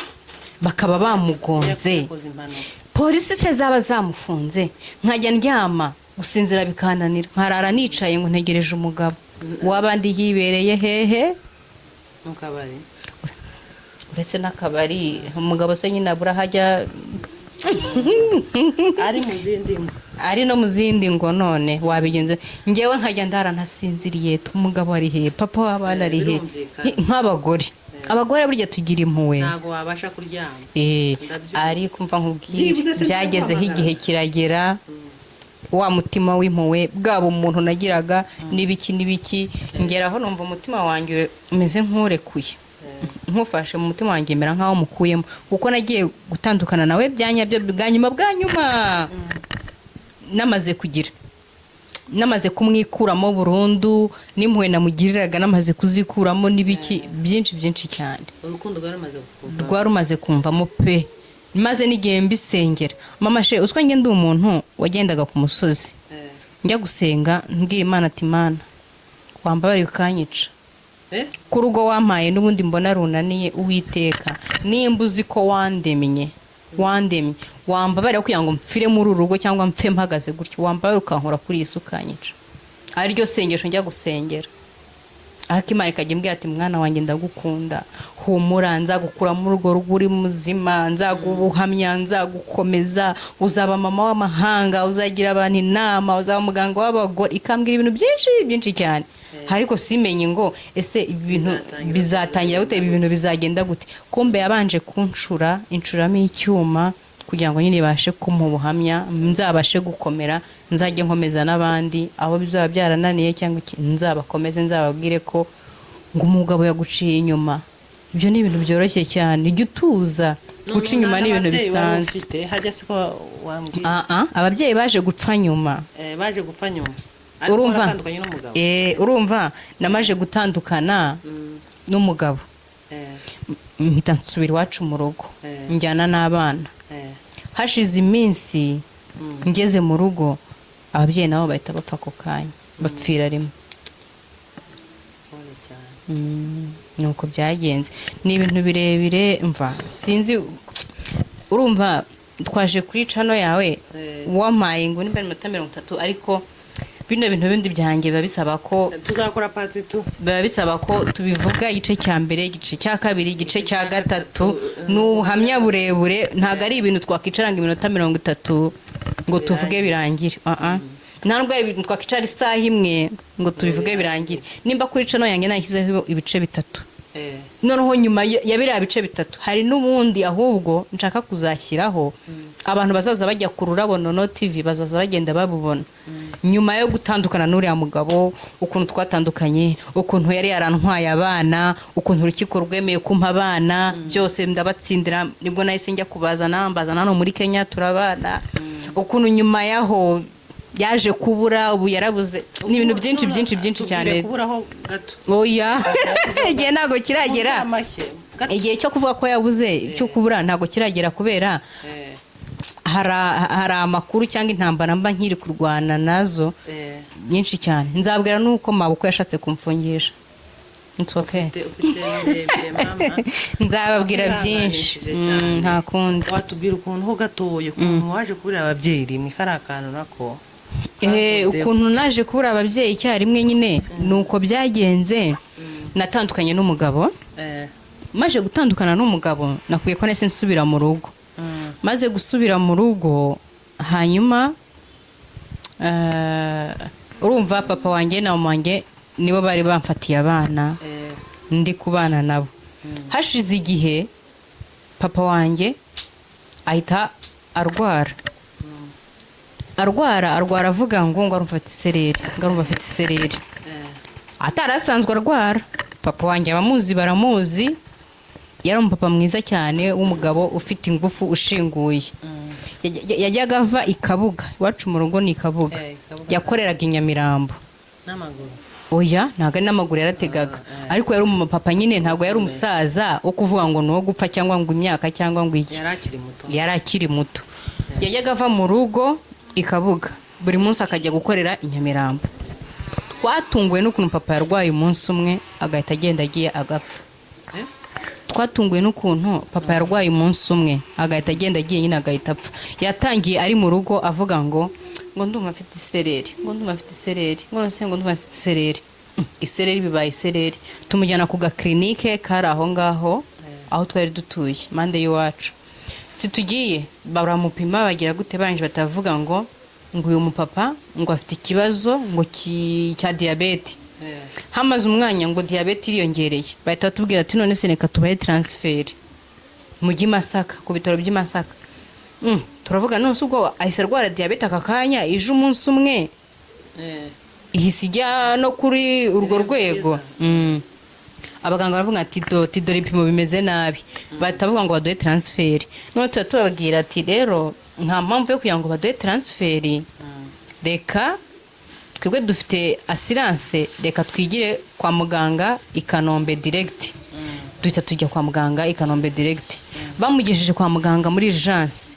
bakaba bamugonze, Yakoze impanuka. polisi se zaba zamufunze? Nkajya ndyama gusinzira bikananira, nkarara nicaye ngo ntegereje umugabo w'abandi yibereye hehe? Mu kabari. Uretse n'akabari, umugabo se nyine abura aho ajya. Ari mu zindi ngo. Ari no mu zindi ngo. None wabigenze, ngewe nkajya ndara ntasinziriye, umugabo ari he? Papa w'abana ari he? Birumvikana. Nk'abagore, abagore burya tugira impuhwe. Ntabwo wabasha kuryama. Ndabyumva. Ariko mva nkubwire, Byibuze se byagezeho ntiwahamagara. igihe kiragera, wa mutima w'impuhwe bwaba umuntu nagiraga n'ibiki n'ibiki, ngeraho numva umutima wanjye umeze nk'urekuye, nkufashe mu mutima wanjye mera nk'aho mukuyemo, kuko nagiye gutandukana nawe bya nyabyo bwa nyuma bwa nyuma, namaze kugira, namaze kumwikuramo burundu, n'impuhwe namugiriraga namaze kuzikuramo n'ibiki byinshi byinshi cyane. Urukundo rwari rumaze kuva. Rwari rumaze kumvamo pe, maze n'igihe mbisengera. Mama she, uswa njye ndi umuntu wagendaga ku musozi njya gusenga, mbwira Imana ati: "Imana, wambabariye ukanyica ku rugo wampaye n'ubundi mbona runaniye. Uwiteka, nimba uzi ko wandemye, wandemye, wambabarira kugira ngo mpfire muri uru rugo cyangwa mpfe mpagaze gutyo, wambabarira ukankura kuri iyi si ukanyica." Ariryo sengesho njya gusengera, ariko Imana ikajya imbwira ati: "Mwana wanjye, ndagukunda, humura, nzagukura muri urwo rugo uri muzima, nzaguha ubuhamya, nzagukomeza, uzaba mama w'amahanga, uzagira abantu inama, uzaba umuganga w'abagore." Ikambwira ibintu byinshi byinshi cyane, ariko simenye ngo ese ibi bintu Bizatangira bizatangira gute, ibi bintu bizagenda gute? Kumbe yabanje kunshura incuramo icyuma kugira ngo nyine ibashe kumpa ubuhamya, nzabashe gukomera, nzajye nkomeza n'abandi aho bizaba byarananiye cyangwa iki, nzabakomeze, nzababwire ko ngo umugabo yaguciye inyuma, ibyo ni ibintu byoroshye cyane, jya utuza, guca inyuma ni ibintu N'ababyeyi wari bisanzwe. ufite hajya siko wambwiye? Ah, ah, ababyeyi baje gupfa nyuma. Baje gupfa nyuma, ariko Urumva? waratandukanye n'umugabo. Urumva, namaje gutandukana n'umugabo, mpita nsubira iwacu mu rugo, njyana n'abana. Hashize iminsi, ngeze mu rugo, ababyeyi nabo bahita bapfa ako kanya, bapfira rimwe. Pole cyane. Nuko byagenze, ni ibintu birebire. Mva sinzi, urumva twaje kuri channel yawe, wampaye ngo nimba ari iminota 30, ariko bino bintu bindi byanjye biba bisaba ko Tuzakora part 2. biba bisaba ko tubivuga igice cya mbere, igice cya kabiri, igice cya gatatu. Ni ubuhamya burebure, ntabwo ari ibintu twakwicara ngo iminota 30 ngo tuvuge birangire. Ah, ah. Nta nubwo ari ibintu twakwicara isaha imwe ngo tubivuge birangire. Nimba kuri channel yanjye nashyizeho ibice bitatu, noneho nyuma ya biriya bice bitatu hari n'ubundi ahubwo nshaka kuzashyiraho, abantu bazaza bajya ku Rurabo Nono TV bazaza bagenda babubona, nyuma yo gutandukana n'uriya mugabo, ukuntu twatandukanye, ukuntu yari yarantwaye abana, ukuntu urukiko rwemeye kumpa abana byose ndabatsindira, nibwo nahise njya kubazana, mbazana hano muri Kenya turabana, ukuntu nyuma yaho yaje kubura, ubu yarabuze, ni ibintu byinshi byinshi byinshi cyane. Tubwire kuburaho gato. Oya, igihe ntabwo kiragera. Amashye gato. Igihe cyo kuvuga ko yabuze, cyo kubura, ntabwo kiragera kubera hari amakuru cyangwa intambara mba nkiri kurwana nazo nyinshi cyane. Nzabwira nuko mabukwe yashatse kumfungisha. It's okay. Ufite birebire mama. Nzababwira byinshi. Wihanganishije cyane. Nta kundi. Watubwira ukuntu ho gatoya, ukuntu waje kubura ababyeyi rimwe, kari akantu nako kavuzeho. Ukuntu naje kubura ababyeyi icyarimwe nyine, ni uko byagenze. Natandukanye n'umugabo. Maje gutandukana n'umugabo, nakwiye ko nahise nsubira mu rugo. Maze gusubira mu rugo, hanyuma urumva papa wanjye na mama wanjye nibo bari bamfatiye abana, ndi kubana nabo. Hashize igihe papa wanjye ahita arwara, arwara, arwara, avuga ngo arumva afite isereri, ngo arumva afite isereri, atari asanzwe arwara. Papa wanjye abamuzi baramuzi, yari umupapa mwiza cyane w'umugabo ufite ingufu, ushinguye. Yajyaga ava i Kabuga, iwacu mu rugo ni i Kabuga. Kabuga. Yakoreraga i Nyamirambo. N'amaguru. Oya, ntabwo ari n'amaguru yarategaga, ariko yari umupapa nyine, ntabwo yari umusaza wo kuvuga ngo ni uwo gupfa cyangwa ngo imyaka cyangwa ngo iki. Yari akiri muto. Yari akiri muto. Yajyaga ava mu rugo i Kabuga buri munsi akajya gukorera i Nyamirambo. Twatunguwe n'ukuntu papa yarwaye umunsi umwe agahita agenda agiye agapfa. Eh? Twatunguwe n'ukuntu papa yarwaye umunsi umwe agahita agenda agiye nyine agahita apfa. Yatangiye ari mu rugo avuga ngo ndumva mfite isereri, ngo ndumva mfite isereri, ngo none se ngo ndumva mfite isereri. Isereri bibaye isereri, tumujyana ku gakirinike kari aho ngaho aho twari dutuye impande y'iwacu. Situgiye baramupima, bagira gute, barangije batavuga ngo uyu mupapa ngo afite ikibazo ngo cya diyabete. Hamaze umwanya ngo diyabete iriyongereye, bahita batubwira ati none se reka tubahe transfert mujyi Masaka, ku bitaro by'i Masaka. Turavuga none se ubwo ahise arwara diyabete aka kanya ije umunsi umwe, ihise ijya no kuri urwo rwego? Abaganga baravuga ati doti dore ibipimo bimeze nabi, bahita bavuga ngo baduhe transfert. None tuba tubabwira ati rero nta mpamvu yo kugira ngo baduhe transfert, reka twebwe dufite assurance, reka twigire kwa muganga i Kanombe direct. Duhita tujya kwa muganga i Kanombe direct. Bamugejeje kwa muganga muri urgence,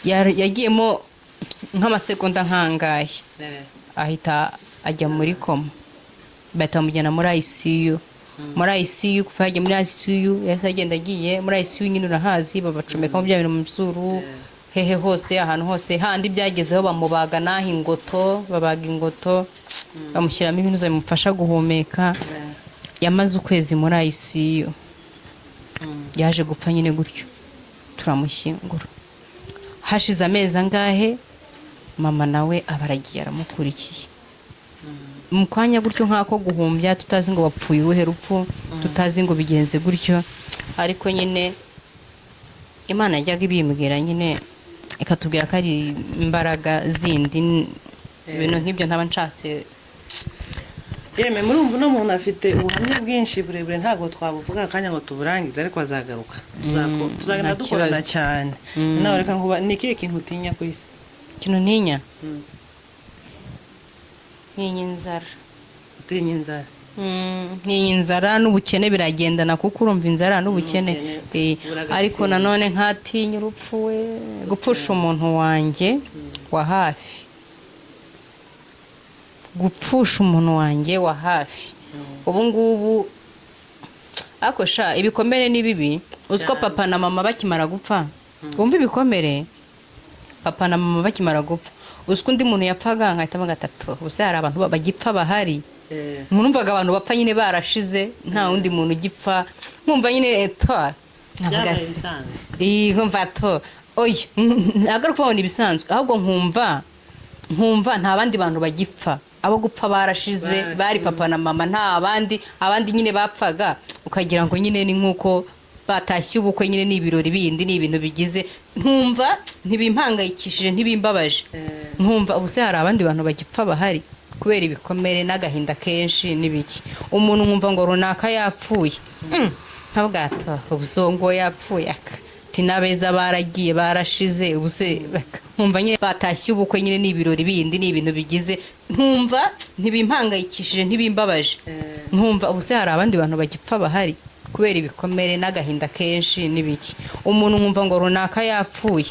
yagiyemo nk'amasegonda nkangahe, ahita ajya muri coma, bahita bamujyana muri ICU. Muri ICU, kuva yajya muri ICU yahise agenda agiye muri ICU nyine urahazi, babacomekamo bya bintu mu mazuru, hehe hose, ahantu hose handi byagezeho bamubaga n'aho ingoto, babaga ingoto, bamushyiramo ibintu bimufasha guhumeka. Yamaze ukwezi muri ICU, yaje gupfa nyine gutyo, turamushyingura. Hashize amezi angahe mama nawe aba aragiye aramukurikiye mu kanya gutyo nk'ako guhumbya, tutazi ngo bapfuye uruhe rupfu, tutazi ngo bigenze gutyo. Ariko nyine Imana yajyaga ibimbwira nyine, ikatubwira ko ari imbaraga zindi, ibintu nk'ibyo ntaba nshatse. Yemwe, murumva uno muntu afite ubuhamya bwinshi burebure, ntabwo twabuvuga akanya ngo tuburangize, ariko azagaruka. Tuzagenda Nta dukorana kibazo. cyane. Nawe reka nkuba, ni ikihe kintu utinya ku isi? Ikintu ntinya? Ntinya inzara. Utinya inzara? Ntinya inzara n'ubukene, biragendana kuko urumva inzara n'ubukene. N'ubukene, buragatsinda. Ariko nanone nkatinya urupfu, we gupfusha umuntu wanjye wa hafi, gupfusha umuntu wanjye wa hafi ubu ngubu. Ariko sha, ibikomere ni bibi. Uzi ko Cyane. papa na mama bakimara gupfa, wumva ibikomere, papa na mama bakimara gupfa, uzi ko undi muntu yapfaga nkahita mvuga gatatu, ubuse hari abantu bagipfa bahari? Numvaga abantu bapfa nyine barashize, nta wundi muntu ugipfa, nkumva nyine to nkavuga Byabaye se bisanzwe. Iyi nkumva to oya, ntabwo ari ukuvuga ngo ni ibisanzwe, ahubwo nkumva nta bandi bantu bagipfa, abo gupfa barashize. Barashize. Bari papa na mama, nta bandi. Abandi nyine bapfaga ukagira ngo nyine ni nk'uko batashye ubukwe nyine, ni ibirori bindi, ni ibintu bigize, nkumva ntibimpangayikishije, ntibimbabaje. Nkumva ubu se hari abandi bantu bagipfa bahari? Kubera ibikomere n'agahinda kenshi n'ibiki, umuntu nkumva ngo runaka yapfuye, nkavuga ati ubu se uwo nguwo yapfuye aka, ati n'abeza baragiye barashize, ubu se reka. Nkumva nyine batashye ubukwe nyine, ni ibirori bindi, ni ibintu bigize, nkumva ntibimpangayikishije, ntibimbabaje. Nkumva ubu se hari abandi bantu bagipfa bahari? Kubera ibikomere n'agahinda kenshi n'ibiki, umuntu nkumva ngo runaka yapfuye,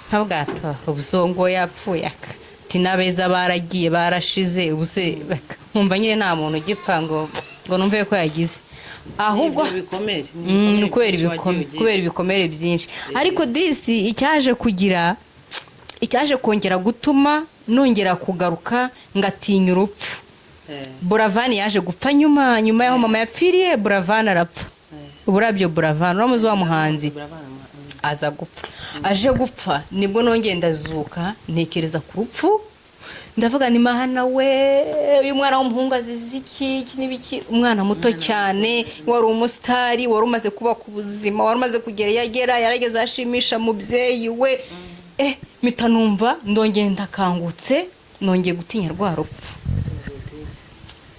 nkavuga ati ubu se uwo nguwo yapfuye aka, ati n'abeza baragiye barashize, ubu se reka. Nkumva nyine nta muntu ugipfa ngo numve ko yagize, ahubwo Ibyo bikomere ni Ni kubera byinshi wagiye ugira. Kubera ibikomere byinshi. Ariko disi icyaje kugira, icyaje kongera gutuma nongera kugaruka ngatinya urupfu, Buravani yaje gupfa nyuma, nyuma y'aho mama yapfiriye Buravani arapfa. Uburabyo Buravani uramuzi, wa muhanzi? Buravani, Aza gupfa. Aje gupfa nibwo nongeye ndazuka, ntekereza ku rupfu, ndavuga ni mahana we, uyu mwana w'umuhungu azize iki, iki n'ibiki, umwana muto cyane wari umusitari, wari umaze kubaka ubuzima, wari umaze kugera iyo agera, yarageze ashimisha mubyeyi we. Mpita numva ndongeye ndakangutse, nongeye gutinya rwa rupfu.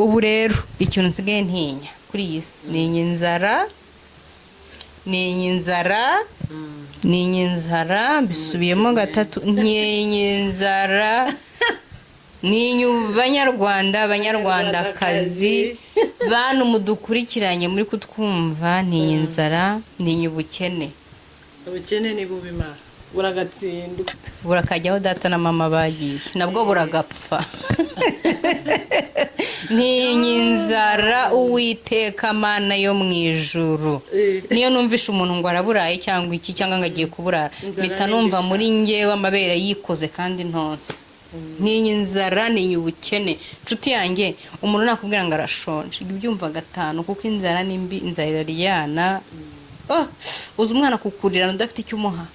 Ubu rero ikintu nsigaye ntinya kuri iyi si ni inzara, ni inzara, ni inzara. Mbisubiyemo gatatu, ntinya inzara. Ni Banyarwanda, Banyarwandakazi, bantu mudukurikiranye, muri kutwumva, ntinya inzara, ntinya ubukene. Ubukene ni bubi mara, buragatsindwa. Burakajyaho data na mama bagiye, nabwo buragapfa. Ntinya inzara, Uwiteka Mana yo mu ijuru. Niyo numvishe umuntu ngo araburaye cyangwa iki, cyangwa ngo agiye kuburara, Inzara mpita ni numva mbi. muri ngewe amabere yikoze kandi ntonse. Ntinya inzara, ntinya ubukene. Nshuti yanjye, umuntu nakubwira ngo arashonje, jya ubyumva gatanu, kuko inzara ni mbi, inzara iraryana. Oh, uzi umwana kukurirana udafite icyo umuha?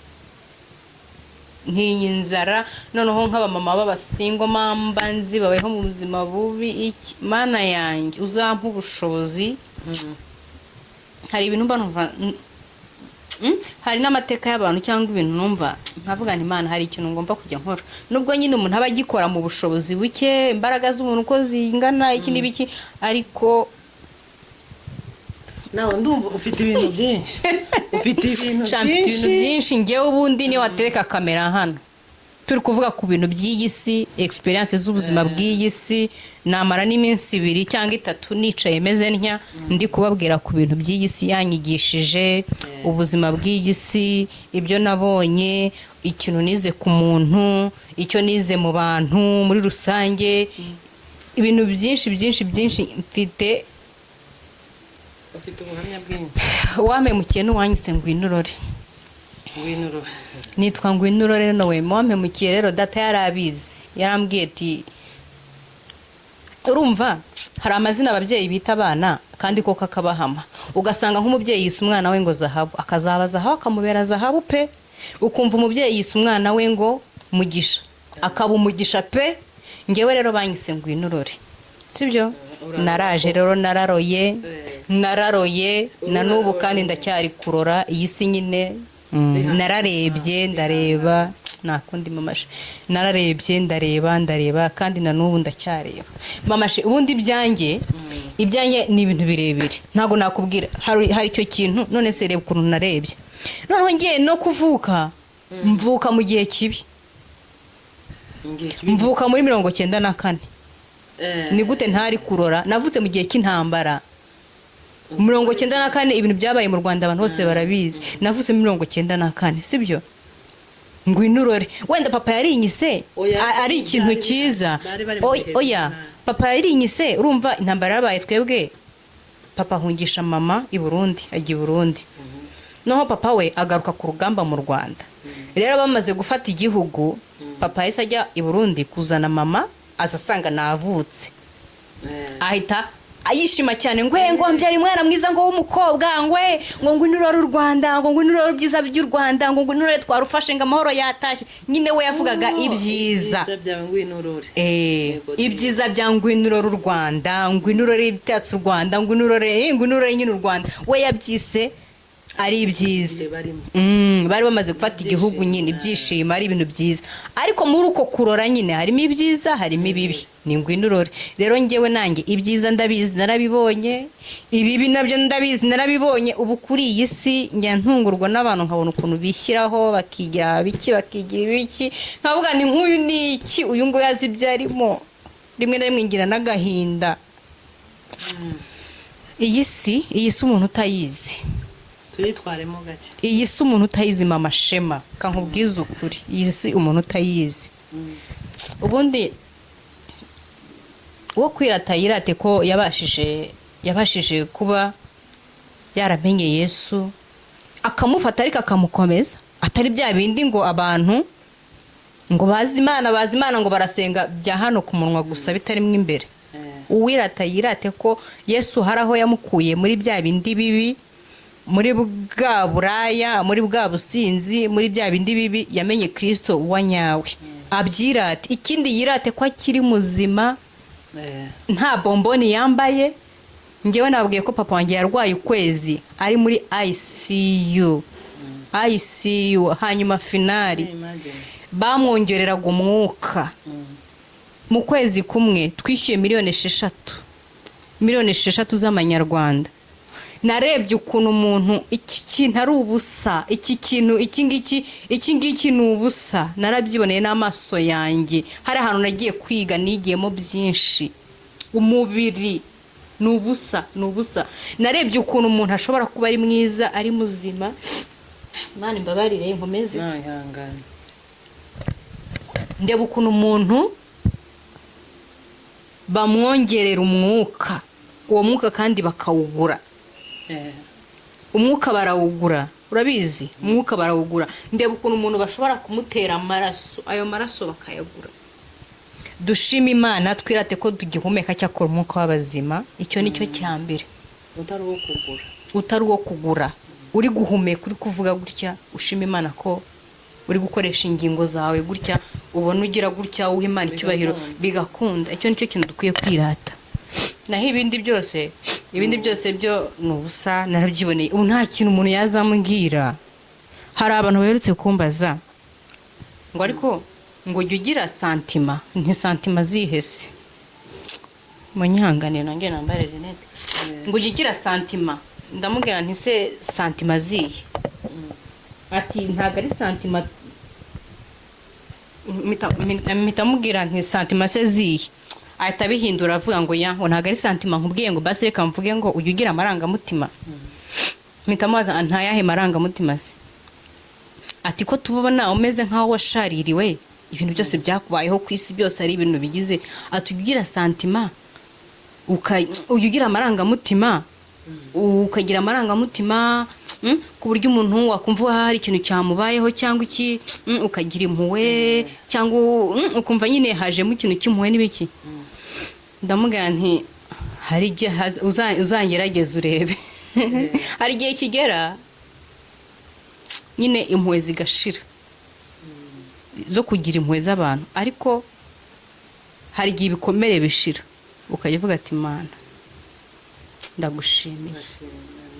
Ntinya inzara. Noneho nk'abamama b'abasingle mama nzi babayeho mu buzima bubi, iki, Mana yanjye, uzampa ubushobozi. Hari ibintu mba numva, hari n'amateka y'abantu cyangwa ibintu numva nkavuga nti: "Imana, hari ikintu ngomba kujya nkora," nubwo nyine umuntu aba agikora mu bushobozi buke, imbaraga z'umuntu uko zingana, iki n'ibiki, ariko Nawe ndumva ufite ibintu byinshi, ufite ibintu Sha, mfite ibintu byinshi. byinshi ngewe. Ubundi niyo watereka kamera hano turi kuvuga ku bintu by'iyi si, experience z'ubuzima bw'iyi si, namara n'iminsi 2 cyangwa 3 nicaye meze ntya, ndi kubabwira ku bintu by'iyi si yanyigishije, ubuzima bw'iyi si, ibyo nabonye, ikintu nize ku muntu, icyo nize mu bantu muri rusange, ibintu byinshi byinshi byinshi mfite. Ufite ubuhamya bwinshi. Wampemukiye n'uwanyise Ngwino Urore. Ngwino urore. Nitwa Ngwino Urore nowe. Wampemukiye rero, data yari abizi, yarambwiye ati: "Urumva hari amazina ababyeyi bita abana kandi koko akabahama." Ugasanga nk'umubyeyi yise umwana we ngo Zahabu, akazaba zahabu, akamubera zahabu pe. Ukumva umubyeyi yise umwana we ngo Mugisha, akaba umugisha pe. Ngewe rero banyise Ngwino Urore, sibyo? Naraje rero, nararoye, nararoye na n'ubu kandi ndacyari kurora iyi si nyine. Nararebye, ndareba, nakundi mamashe, nararebye, ndareba, ndareba, kandi na n'ubu ndacyareba mamashe. Ubundi ibyanjye ni ibintu birebire, ntabwo nakubwira. Hari icyo kintu. None se reba ukuntu narebye. Noneho ngiye no kuvuka, mvuka mu gihe kibi. Ngiye kibi. Mvuka muri 94. Ni gute ntari kurora? Navutse mu gihe cy'intambara, 94. Ibintu byabaye mu Rwanda abantu bose barabizi. Navutse muri 94, sibyo? Ngwino Urore, wenda papa yarinyise Oya, ari ikintu cyiza. bari bari mu bihe Oya, bibi. papa yarinyise. Urumva intambara yarabaye, twebwe papa ahungisha mama i Burundi, ajya i Burundi, noneho papa we agaruka ku rugamba mu Rwanda. Rero bamaze gufata igihugu, papa yahise ajya i Burundi kuzana mama, aza asanga navutse. Ahita ayishima cyane ngo: "Eh, ngo mbyara umwana mwiza, ngo w'umukobwa, ngo eh, ngo ngwino urore u Rwanda, ngo ngwino urore ibyiza by'u Rwanda, ngo ngwino urore twarufashe, ngo amahoro yatashye." Nyine we yavugaga ibyiza. Ibyiza byawe, ngwino urore. Eh, Yego, ibyiza bya ngwino urore u Rwanda, ngwino urore ibitatse u Rwanda, ngwino urore, ngwino urore nyine u Rwanda. We yabyise ari ibyiza. Ibihe barimo. Bari bamaze gufata igihugu nyine, ibyishimo, ari ibintu byiza. Ariko muri uko kurora nyine harimo ibyiza, harimo ibibi. Ni ngwino urore rero. Ngewe nanjye ibyiza ndabizi, narabibonye, ibibi nabyo ndabizi, narabibonye. Ubu kuri iyi si njya ntungurwa n'abantu, nkabona ukuntu bishyiraho, bakigira biki, bakigira ibiki, nkavuga ni nk'uyu ni iki, uyu nguyu azi ibyo arimo. Rimwe na rimwe ngira n'agahinda. Iyi si umuntu utayizi, Tuyitwaremo gake. iyi si umuntu utayizi, mama Shema, kankubwiza ukuri, iyi si umuntu utayizi, ubundi uwo kwirata yirate ko yabashije kuba yaramenye Yesu, akamufata ariko akamukomeza, atari bya bindi ngo abantu ngo bazi Imana, bazi Imana, ngo barasenga bya hano ku munwa gusa, bitarimo imbere. Uwirata yirate ko Yesu hari aho yamukuye muri bya bindi bibi, muri bwa buraya, muri bwa businzi, muri bya bindi bibi, yamenye Kirisito wa nyawe, abyirate. Ikindi yirate ko akiri muzima, nta bomboni yambaye. Ngewe nababwiye ko papa wanjye yarwaye ukwezi ari muri ICU, ICU, hanyuma finally Imagine. bamwongereraga umwuka. Mu kwezi kumwe twishyuye 6 miliyoni, 6 miliyoni z'amanyarwanda. Narebye ukuntu umuntu, iki kintu ari ubusa, iki kintu, iki ngiki, iki ngiki ni ubusa. Narabyiboneye n'amaso yanjye. Hari ahantu nagiye kwiga, nigiyemo byinshi. Umubiri ni ubusa, ni ubusa. Narebye ukuntu umuntu ashobora kuba ari mwiza, ari muzima. Imana imbabarire, nkomeze. Ihangane. Ndeba ukuntu umuntu bamwongerera umwuka, uwo mwuka kandi bakawugura. Umwuka barawugura, urabizi, umwuka barawugura. Ndeba ukuntu umuntu bashobora kumutera amaraso, ayo maraso bakayagura. Dushima Imana, twirate ko tugihumeka cyakora umwuka w'abazima. Icyo ni cyo cya mbere. Utari uwo kugura. Utari uwo kugura. Uri guhumeka, uri kuvuga gutya, ushima Imana ko uri gukoresha ingingo zawe gutya, ubona ugira gutya, uha Imana icyubahiro, bigakunda. Icyo ni cyo kintu dukwiye kwirata. Naho ibindi byose, ibindi byose byo ni ubusa. Narabyiboneye. Ubu nta kintu umuntu yazambwira. Hari abantu baherutse kumbaza ngo: "Ariko ngo jya ugira sentiment?" Nti: "Sentiment zihese?" Munyihanganire, nanjye nambare rinete. Ngo: "Ujya ugira sentiment?" Ndamubwira nti: "Se sentiment zihe?" Ati: "Ntabwo ari sentiment." Mpita mubwira nti: "Sentiment se zihe?" Ahita abihindura, avuga ngo: "Ya, ngo ntabwo ari sentiment nkubwiye." Ngo basi reka mvuge ngo: "Ujya ugira amarangamutima?" Mpita mubaza: "Ntayahe marangamutima se?" Ati: "Ko tubona umeze nk'aho washaririwe, ibintu byose byakubayeho ku isi byose ari ibintu bigize." Ati: "Ujya ugira sentiment, ujya ugira amarangamutima, ukagira amarangamutima ku buryo umuntu wakumva hari ikintu cyamubayeho cyangwa iki, ukagira impuhwe, cyangwa ukumva nyine hajemo ikintu cy'impuhwe n'ibiki." Ndamubwira nti: "Hari igihe uzangerageza urebe. Hari igihe kigera nyine impuhwe zigashira, zo kugira impuhwe z'abantu, ariko hari igihe ibikomere bishira, ukajya uvuga ati: 'Imana ndagushimiye,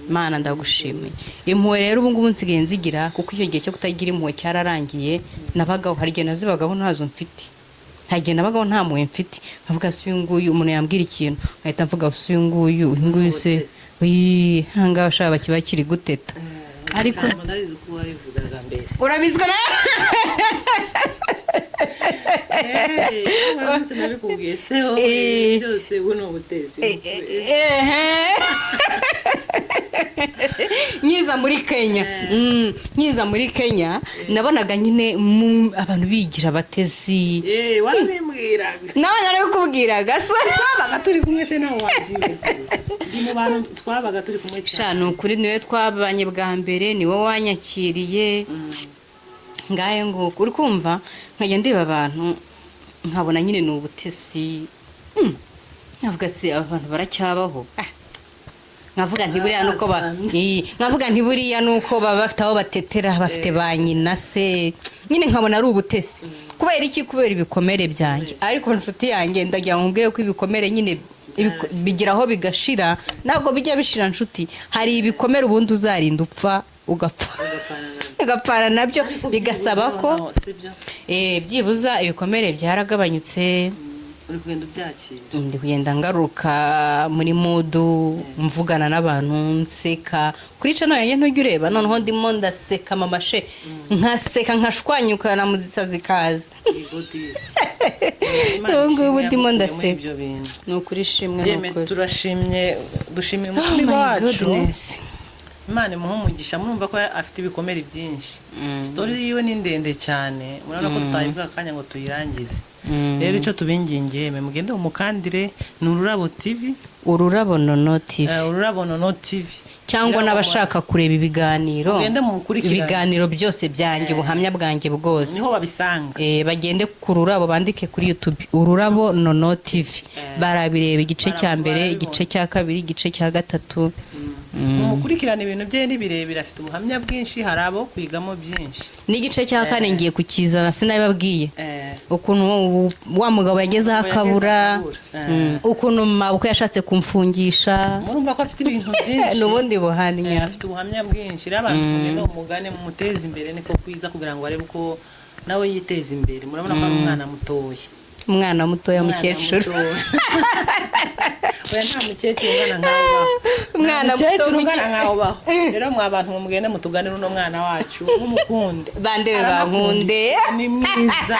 Imana ndagushimiye.'" Impuhwe rero ubu ngubu nsigaye nzigira, kuko icyo gihe cyo kutagira impuhwe cyararangiye. Nabagaho, hari igihe nazibagaho ntazo mfite, nta gihe nabagaho nta mpuhwe mfite, nkavuga: "Si uyu nguyu?" Umuntu yambwira ikintu nkahita mvuga: "Si uyu nguyu, uyu nguyu se?" Wii, ahangaha bashaka kiba kiri guteta, ariko Ijambo ndabizi uko wabivugaga mbere. Urabizi ko Eh, sinabikubwiye se wowe? Byose ubu ni ubutesi. Ehe. Nkiza muri Kenya, nkiza muri Kenya nabonaga nyine abantu bigira abatezi. Eh, warabimbwiraga. Nawe narabikubwiraga so. Twabaga turi kumwe se, nawe wabyibagiwe? Ndi mu bantu twabaga turi kumwe Sha, cyane. ni ukuri, niwe twabanye bwa mbere, niwe wanyakiriye. Ngahe nguko, uri kumva, nkajya ndeba abantu nkabona nyine ni ubutesi. Nkavuga ati: "Aba bantu baracyabaho?" Ah. Nkavuga nti: "Buriya nuko ba Basamye. Ii, nkavuga nti: "Buriya nuko baba bafite aho batetera, bafite ba nyina se." Nyine nkabona ari ubutesi. Kubera iki? Kubera ibikomere byanjye. Ariko inshuti yanjye, ndagira ngo nkubwire ko ibikomere nyine bigira aho bigashira. Ntabwo bijya bishira, nshuti. Hari ibikomere ubundi uzarinda upfa, ugapfa, ugapfana nabyo, bigasaba ko sibyo? Byibuza ibikomere byaragabanyutse. Uri kugenda ubyakira. Ndi kugenda ngaruka muri mood, mvugana n'abantu, nseka. Kuri channel yanjye ntujya ureba? Noneho ndimo ndaseka, mama she, nkaseka nkashwanyuka na muzisa zikaza. Yego disi. Ubu ngubu ndimo ndaseka. Ibyo bintu. Ni ukuri, ishimwe ni Yeme, ukuri. Turashimye, dushimiye Oh umutima my wacu. goodness. Imana imuhe umugisha. Murumva ko afite ibikomere byinshi. Story yiwe ni ndende cyane, murabona ko tutayivuga akanya ngo tuyirangize. Rero icyo tubingingiye, mwe mugende mumukandire, ni Ururabo TV. Ururabo Nono TV. Ururabo Nono TV. Cyangwa n'abashaka kureba ibiganiro, Mugende mukurikirane. ibiganiro byose byanjye, ubuhamya bwanjye bwose, Niho babisanga. Bagende ku Rurabo, bandike kuri YouTube Ururabo Nono TV, barabireba igice cya mbere, Barabibona. igice cya kabiri, igice cya gatatu. Mumukurikirane, ibintu bye ni birebire, afite ubuhamya bwinshi, hari abo kwigamo byinshi. N'igice cya kane ngiye kukizana, sinabibabwiye? Ukuntu wa mugabo yagezeho Yagezeho akabura, akabura. Ukuntu mabukwe yashatse kumfungisha. Murumva ko afite ibintu byinshi. Ni ubundi buhamya. Afite ubuhamya bwinshi. Rero abantu mugende umugane mumuteze imbere, niko kwiza, kugira ngo arebe uko nawe yiteza imbere. Murabona ko ari umwana mutoya. Umwana mutoya, Umwana mukecuru. mutoya. Oya, nta mukecuru ungana nkawe ubaho. Umwana Nta mukecuru muto. Ungana nkawe ubaho. Rero mwa bantu mugende mutuganire uno mwana wacu, mumukunde. Bandebe bankunde. Ni mwiza.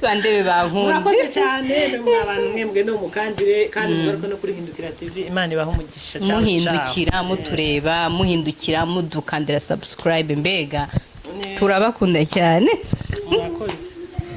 Bandebe bankunde. Murakoze cyane mwe mwa bantu mwe, mugende mumukandire kandi mugaruke no kuri Hindukira TV. Imana ibahe umugisha. Ciao, ciao. Muhindukira mutureba, muhindukira mudukandira subscribe, mbega turabakunda cyane. Murakoze.